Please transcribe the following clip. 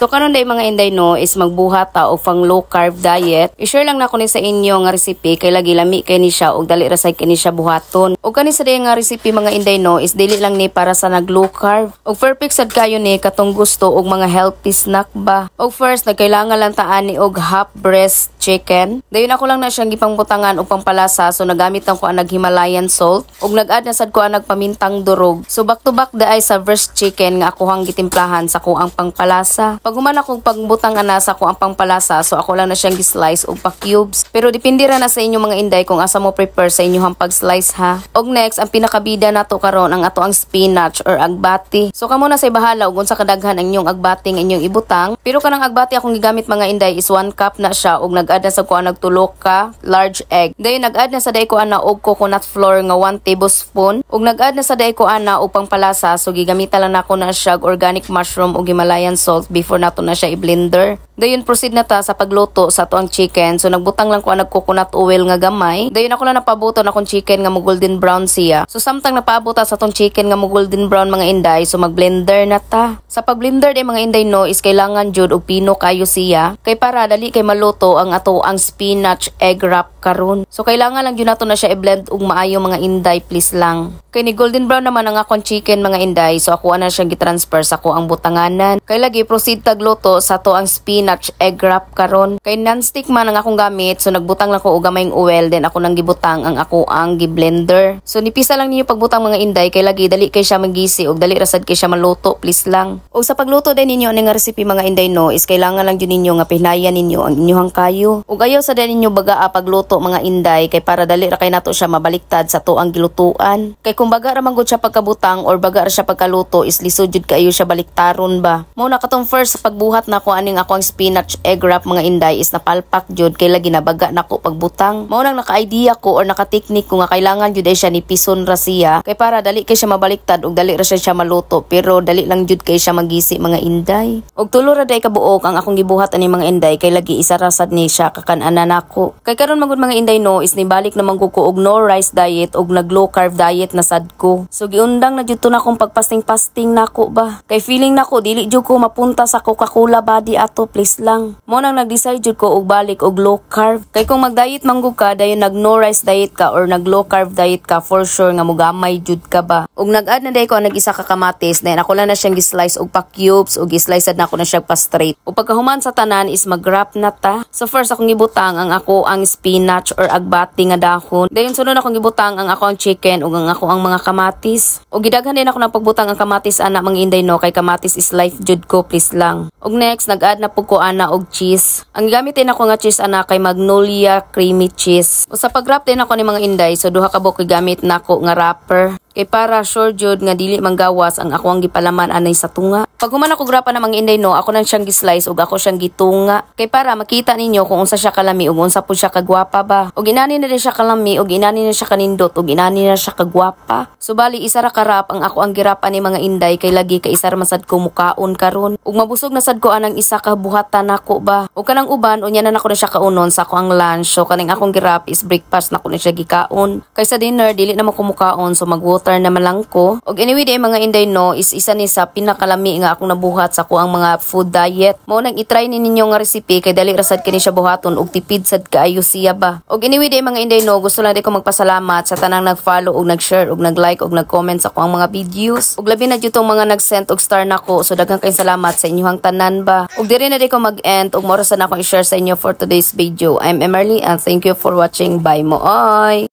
So karon day, mga inday, no, is magbuhat ta og pang low carb diet. I-share lang nako ni sa inyo nga recipe kay lagi lami kay ni siya og dali ra sad kini siya buhaton. Og kani sa day nga recipe, mga inday, no, is dili lang ni para sa nag low carb. Og perfect sad kayo ni katong gusto og mga healthy snack ba. Og first, nagkailangan lang ta ani og half breast chicken. Dayon ako lang na siyang gipangbutangan og pampalasa, so nagamit lang ko ang Himalayan salt ug nag-add na sad ko ang nagpamintang durog. So back to back diay sa breast chicken nga ako ang gitimplahan sa kuang pangpalasa. Pag human akong pagbutang ana sa kuang pangpalasa, so ako lang na siyang gi-slice og pa cubes. Pero depende ra na sa inyo, mga inday, kung asa mo prepare sa inyong pag-slice ha. Og next, ang pinakabida nato karon ang ato ang spinach or agbati. So kamo na say bahala og unsa kadaghan ang inyong agbati nga inyong ibutang. Pero kanang agbati akong gigamit, mga inday, is 1 cup na siya og nag-add na sa kuan nagtulo ka large egg. Dayon nag-add na sa day ko ana og coconut flour nga 1 tablespoon ug nag-add na sa day ko ana og pangpalasa, so gigamitan lang nako na siya og organic mushroom ug Himalayan salt before nato na siya i-blender. Dayon proceed na ta sa pagluto sa ato ang chicken. So nagbutang lang ko nag coconut oil nga gamay. Dayon ako lang napabuto na akong chicken nga mo golden brown siya. So samtang napaabot ta sa atong chicken nga mo golden brown, mga inday, so mag-blender na ta. Sa pag-blender day, mga inday, no, is kailangan jud og pino kayo siya kay para dali kay maluto ang ato ang spinach egg wrap karon. So kailangan lang jud nato na siya i-blend og maayo, mga inday, please lang. Kay ni golden brown naman ang akong chicken, mga inday, so ako na siyang gitransfer sa ako ang butanganan. Kay lagi proceed tag luto sa ato ang spinach egg wrap karon. Kay non-stick man ang akong gamit, so nagbutang lang ko og gamayng oil, then ako nang gibutang ang ako ang gi-blender. So nipisa lang ninyo pagbutang, mga inday, kay lagi dali kay siya magisi og dali ra sad kay siya maluto, please lang. Og sa pagluto din ninyo ani nga recipe, mga inday, no, is kailangan lang jud ninyo nga pihnayan ninyo ang inyong kayo. Ug ayaw sa ninyo bagaa pagluto, mga inday, kay para dali ra kay nato siya mabaliktad sa tuang gilutuan. Kay kung baga ra man gud siya pagkabutang or baga ra siya pagkaluto is lisod jud kaayo siya baliktaron ba. Mo na katong first sa pagbuhat nako aning ako ang spinach egg wrap, mga inday, is napalpak jud kay lagi nabaga nako pagbutang. Mao nang naka-idea ko or naka-technique ko nga kailangan jud ay siya ni pison ra siya kay para dali kay siya mabaliktad ug dali ra siya maluto, pero dali lang jud kay siya magisi, mga inday. Og tulo ra day kabuok ang akong gibuhat ani, mga inday, kay lagi isa ra sad ni siya kakan-anan nako. Kay karon man gud, mga inday, no, is nibalik naman ko og no rice diet og nag low carb diet na sad ko. So giundang na jud to na akong pagpasting-pasting nako ba. Kay feeling nako dili jud ko mapunta sa Coca-Cola body ato, please lang. Mo nang nag-decide jud ko og balik og low carb. Kay kung mag-diet man gud ka, dayon nag no rice diet ka or nag low carb diet ka, for sure nga mugamay jud ka ba. Ug nag-add na day ko ang nag-isa ka kamatis, then ako lang na siyang gi-slice og pa cubes ug gi-slice na ako na siya pa straight. Ug pagkahuman sa tanan is mag-wrap na ta. So first, akong gibutang ang ako ang spinach or agbati nga dahon. Dayon sunod akong gibutang ang ako ang chicken ug ang ako ang mga kamatis. Ug gidaghan din ako ng pagbutang ang kamatis ana, mga inday, no, kay kamatis is life jud ko, please lang. Ug next, nag-add na pud ko ana og cheese. Ang gigamit din ako nga cheese ana kay Magnolia creamy cheese. Ug sa pag-wrap din ako ni, mga inday, so duha ka buok gigamit nako nga wrapper. Kay para sure jud nga dili manggawas ang ako ang gipalaman anay sa tunga. Pag human ako grapa na, mga inday, no, ako nang siyang gislice ug ako siyang gitunga. Kay para makita ninyo kung unsa siya kalami ug unsa pud siya kagwapa ba. Ug inani na din siya kalami ug inani na siya kanindot ug inani na siya kagwapa. So bali isa ra ka wrap ang ako ang girapa ni, mga inday, kay lagi kay isa ra man sad ko mukaon karon. Ug mabusog na sad ko anang isa ka buhatan nako ba. Ug kanang uban, unya na nako na siya kaunon sa ako ang lunch. So kaning akong girap is breakfast nako na siya gikaon. Kay sa dinner dili na mo ko mukaon, so mag water na man lang ko. Og anyway di, mga inday, no, is isa ni sa pinakalami nga akong nabuhat sa kuang mga food diet. Mao nang itry ni ninyo nga recipe kay dali ra sad kini siya buhaton ug tipid sad kaayo siya ba. Og anyway di, mga inday, no, gusto lang di ko magpasalamat sa tanang nag-follow ug nag-share ug nag-like ug nag-comment sa kuang mga videos. Ug labi na jud tong mga nag-send og star nako. So daghang kayong salamat sa inyong tanan ba. Ug diri na di ko mag-end ug mao ra sa na akong i-share sa inyo for today's video. I'm Emerly and thank you for watching. Bye mo oy.